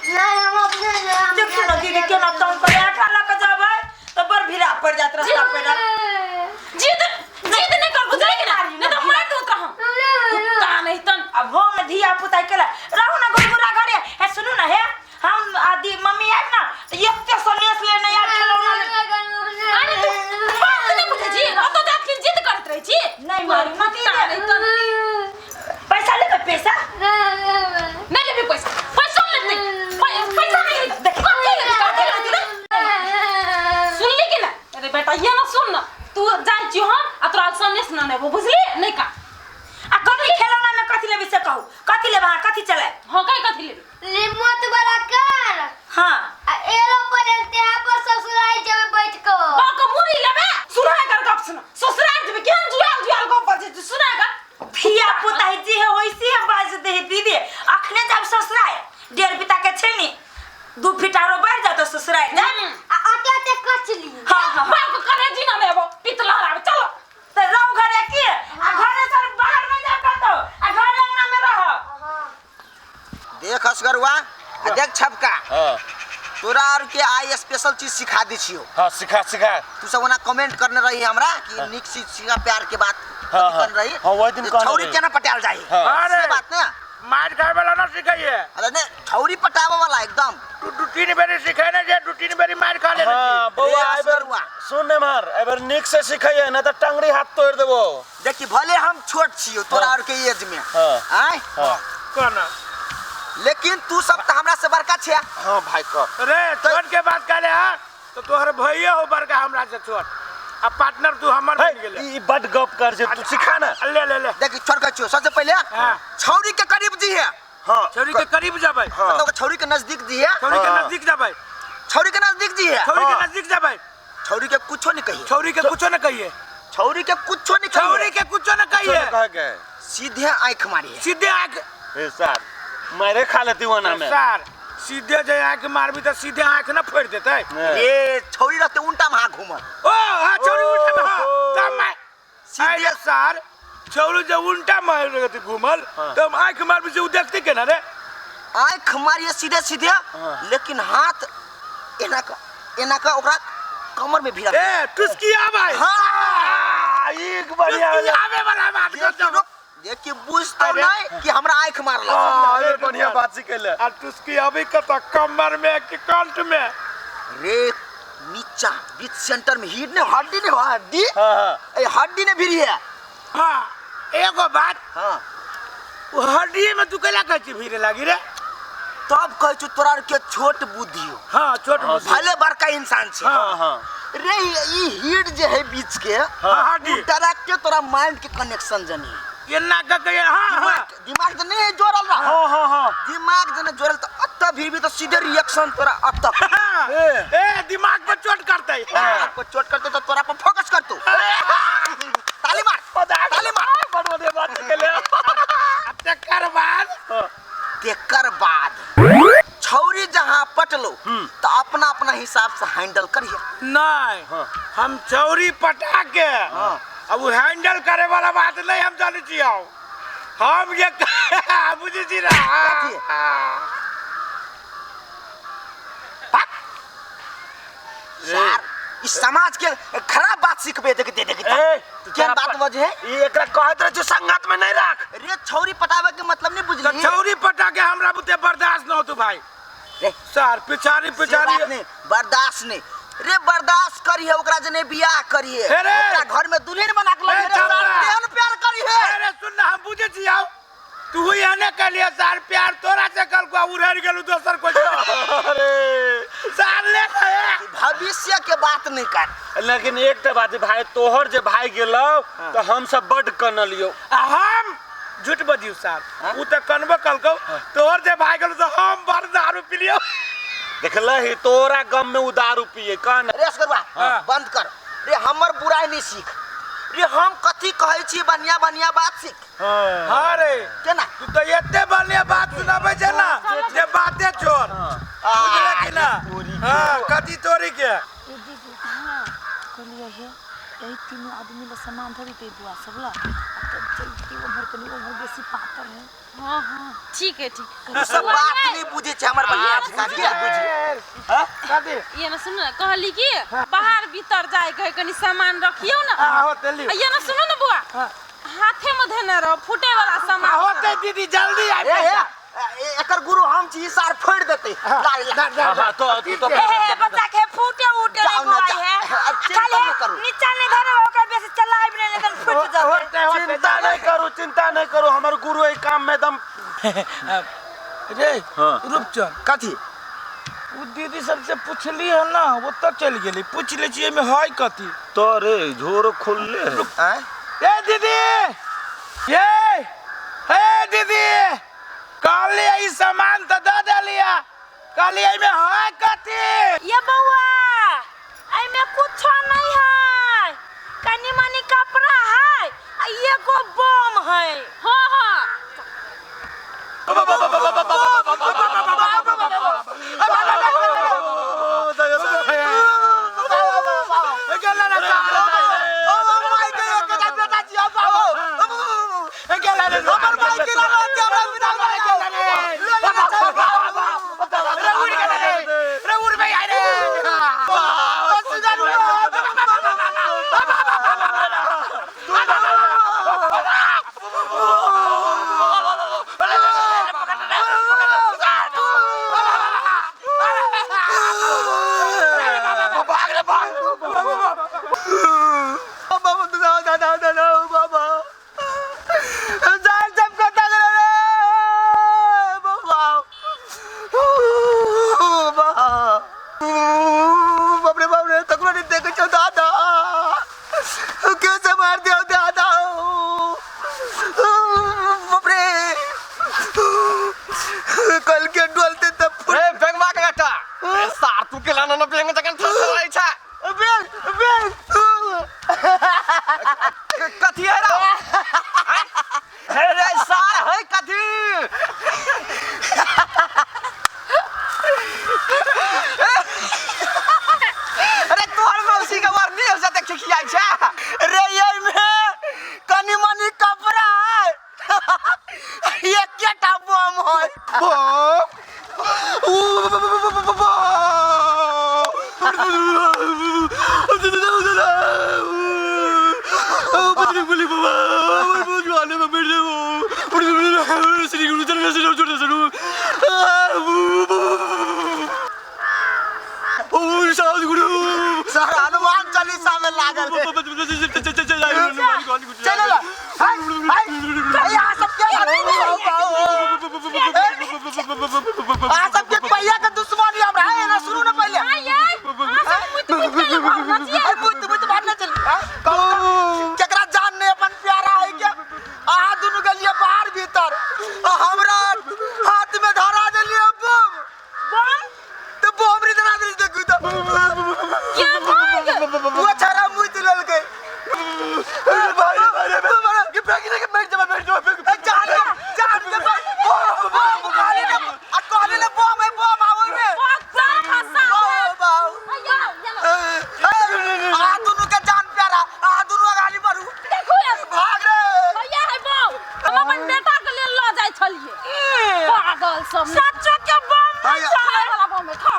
नहीं, हम अपने जाएब। देखियौ ने दीदी केना तंग करे, आटा लऽ कऽ जेबै तऽ बड़ भीड़ा पड़ि जायत रास्ता पर। जिद जिद नहीं कर, बुझले कि ना? नहीं तो मार दो तोरा हम। कुत्ता नहीं तन। अब हम धिया पुता केला रहू ना गुरगुरा घरे। हे सुनू ना, हे हम आदि मम्मी आयब ना तऽ एते सनेस लेने आयब, खेलौना लेने। अरे तू बात नहीं बुझै छी, ओतऽ जात के जिद करैत रहै छी। नहीं मारू ना कुत्ता दीदी। नहीं तन। पैसा लेबै पैसा? नहीं लेबे पैसा, पैसा नहीं लेते, पैसा नहीं लेते। कथी लेबे, कथी लेते रे? सुनली कि ना? अरे बेटा ये ना सुन ना, तू जाइ छी हम आ तोरा सनेस ना नेबो, बुझली नहीं का? आ कथी खेलौना में कथी लेबै से कहू, कथी लेबै अहाँ, कथी चलायब? हाँ कहीं कथी लेबे? रिमोट वाला कार। हाँ। आ एरोप्लेन तेहा पर ससुराल जेबै बैठ कऽ। बाप के मुड़ी लेबे, सुना कर गप सुना, ससुराल जेबे केहन जुआल जुआल गप बजै छी, सुना कर। धिया पुता है जे है वैसे है बाज दे है दीदी। अखने जब ससुराल 1.5 बिता के छै नी, 2 फीट आरो बढ़ जातो ससुराल जा। आ अते अते कचली। हाँ, हाँ, हाँ। बाप के करेजी ना लेबो पितला हराबे, चलो। त रहो घरे की आ घरे से बाहर नहीं जा कतो, आ घरे अंगना में रहो। देख असगरुआ, आ देख छपका। हाँ। तोरा आर के आई स्पेशल चीज सिखा दी छियो। हाँ, सिखा सिखा। तू सब ओना कमेंट करने रही हमरा कि निक चीज सिखा, प्यार के बात हाँ, करने हाँ। रही। हाँ, वही दिन जे कहने छौरी रही। केना पटायल जाई? हाँ। से अरे। बात ना। मार खाए वाला ना सिखाइए। अरे ने छौरी पटावे वाला एकदम। तू दू तीन बेरी सिखाए ना जे, दू तीन बेरी मार खा ले। हाँ, बौआ, रे, एहि बेर असगरुआ। सुन ने मार, एहि बेर नीक से सिखाइए ना त टंगड़ी हाथ तोड़ देबो। देखी भले हम छोट छियो तोरा हाँ। आर के एज में। हाँ। आय? हाँ। कोना? लेकिन तू सब त हमरा से बड़का छे। हाँ भाई कह। रे छोट के बात कर ले, हाँ? तो तोहर भैया हो बड़का हमरा से छोट, आ पार्टनर तू हमर बन गेले। ई बड गप कर जे, तू सिखा ना। ले ले ले। देखी छोड़ के छियो, सबसे पहले हाँ। छौरी के करीब जी है। हाँ। छौरी के करीब जाबै। हाँ। मतलब छौरी के नजदीक जी है। छौरी के हाँ। नजदीक जाबै। छौरी के नजदीक जी है। छौरी के हाँ। नजदीक जाबै। छौरी के कुछो नहीं कहिए। छौरी के कुछो न कहिए। छौरी के कुछो नहीं कहिए। छौरी के कुछो न कहिए। कह के सीधे आंख मारिए। सीधे आंख। ए सर मारे खा लेती वना में। सर सीधे जे आंख मारबी त सीधे आंख न फोड़ देतै। रे छौरी रहते उल्टा में हाथ घूमल। ओ हां छौरी उल्टा में, हां तब मैं सीधे अरे सर छौरी जे उल्टा में रहते घूमल त हम आंख मारबी से उ देखते केना रे? आंख मारिए सीधे सीधे, लेकिन हाथ एना का एना का ओकरा कमर में भिड़ा। ए टुसकी आबै। हां एक बढ़िया टुसकी आवे वाला बात कर देखी रुक, देखी बुझतो अरे। नहीं कि हमरा आंख मारल। हां अरे बढ़िया बात सिखेले। आ टुसकी अभी कत कमर में कि कंठ में? रे नीचा बीच सेंटर में हिट ने हड्डी ने हड्डी। हां हां ए हड्डी ने भिड़ी है। हां एगो बात। हां उ हड्डी में तू केला कहै छी भिड़े लागी रे? तब कहै छु तोरा के छोट बुद्धि हो। हां छोट बुद्धि। भले बड़का इंसान छे। हां हां रे ई हिट जे है बीच के, हां हड्डी डायरेक्ट तोरा माइंड के कनेक्शन जनी। ये ना का के, हां हां दिमाग त नहीं जोड़ल रहा। हां हां हां दिमाग जने जोड़ल त अत्त भीड़ भी त सीधे रिएक्शन तोरा अत्त। ए दिमाग पर चोट करतै। दिमाग पर चोट करतै त तोरा पर फोकस करतौ। ताली मार, ताली मार। बड़ बढ़िया बात केले। तकर बाद, तेकर बाद छौरी जहां पटलो त अपना अपना हिसाब से हैंडल करिए। नहीं हम छौरी पटा के अब वो हैंडल करे वाला बात नहीं हम जाने छी आओ। हम ये बुझे छी ना। यार इस समाज के खराब बात सीखबे देख दे देख। ए केहन बात बजे है? ई एकरा कहत रहे संगत में नहीं राख। रे छौरी पटावे के मतलब नहीं बुझली। तो छौरी पटा के हमरा बुते बर्दाश्त न होतु भाई। रे सर पिछाड़ी पिछाड़ी नहीं बर्दाश्त नहीं। रे बर्दाश्त करिए ओकरा जने बियाह करिए, ओकरा घर में दुल्हन बना के लइए, रे केहन प्यार करिए। अरे सुन ना हम बुझे छी आओ। तू ही एने कहलिए सर प्यार तोरा से कल को उड़र गेलु दोसर कोई। अरे सर ले ले भविष्य के बात नहीं कर। लेकिन एकटा बात भाई, तोहर जे भाई गेलौ त हम सब बड कनलियो। आ हम झूठ बजियो सर, उ त कनबो कलकौ, तोहर जे भाई गेलौ त हम बड़ दारू पिलियो। देखलही तोरा गम में उ दारू पिए कन। रे असगरुआ बंद कर रे, हमर बुराई नहीं सीख रे। हम कथी कहै छी बढ़िया बढ़िया बात सीख। हां रे केना तू त एते बढ़िया बात सुनाबै छै ना जे बाते छोड़, बुझले कि ना? हां कथी तोरी के दीदी हां कहलिए हे यही तीनों आदमी ला सामान धरी ते बुआ सब ला तब चलती उम्हर कनी उम्हर बेसी पातर है। हां हां ठीक है ठीक। तू सब बात नहीं बुझे छै हमर भैया जी हां कथी ये ना सुन ना कहली कि बाहर भीतर जाय के कनी सामान रखियो ना। हां होते लियो। ये ना सुनो ना बुआ हाथे में धने रहो फूटे वाला सामान। होते दीदी जल्दी आ। एकर गुरु हम छी सार फोड़ देते। ला ला हां तो तो ए बच्चा के फूटे उठे नहीं बुआ है खाली नीचा नहीं धरे ओकर बेसी चलाइब नहीं लेकिन फूट जाते। चिंता नहीं करू चिंता नहीं करू हमर गुरु एई काम में दम रे रूपचंद कथी उ दीदी सबसे पूछली है ना वो तो चल गेली पूछ ले छी एमे है कथी तो रे झोर खुलले है। ए दीदी ये ए दीदी कहली ई सामान तो दे देलिया कहली एमे है कथी। ये बउआ एमे कुछो नहीं है कनी मनी कपड़ा है आ एगो बम है। हां हां हनुमान चालीसा में लागल है। चलो ला हाय हाय यहाँ सब के आ सब के पहिया के दुश्मनी हमरा है ना सुनू ना पहले। मुत मुत भागना चल केकरा जान नहीं अपन प्यारा है के अहाँ दुनू गेलिए बाहर भीतर हमरा हाथ में धरा देलिए बम बम तो बम रे धरा देली देखू तो वो छरा मुत ललकै भाई भाई भाई के फेंक दे के बैठ जा बैठ जा जान जान के बम कहली ना आ कहली ना बम है बम आवे में चल खसा भैया आ दुनू के जान प्यारा आ दुनू अगाड़ी बढ़ू देखो भाग रे भैया है बम हम अपन बेटा के लेल ल जाय छलिए पागल सब सच्चो के बम नहीं खाए वाला बम है खा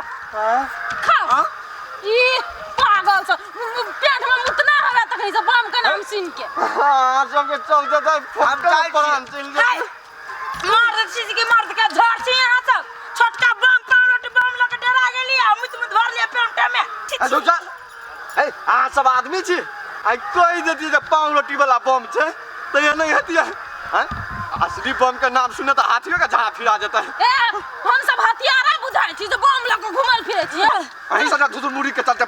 खा ई पागल सब पेट में मुतना हवे तखनी से बम के नाम सुन के। हां सबके चल जता फटका प्राण चल हाय मर्द छी के मर्द के झड़ छी यहाँ सब छोटका बम पावरोटी बम लके डरा गेली आ मुत मुत भर लिया पेंटा में। अच्छा ए आ सब आदमी छी आ कहि देती जे पाव रोटी वाला बम छै त ये नहीं हतिया हैं असली बम के नाम सुने त हाथियों का झाड़ा फिरा जेतै। ए हम सब हथियारा बुझाइ छी जे बम लके घुमल फिरै छी। अहीं सब धुधुर मुड़ी के चलते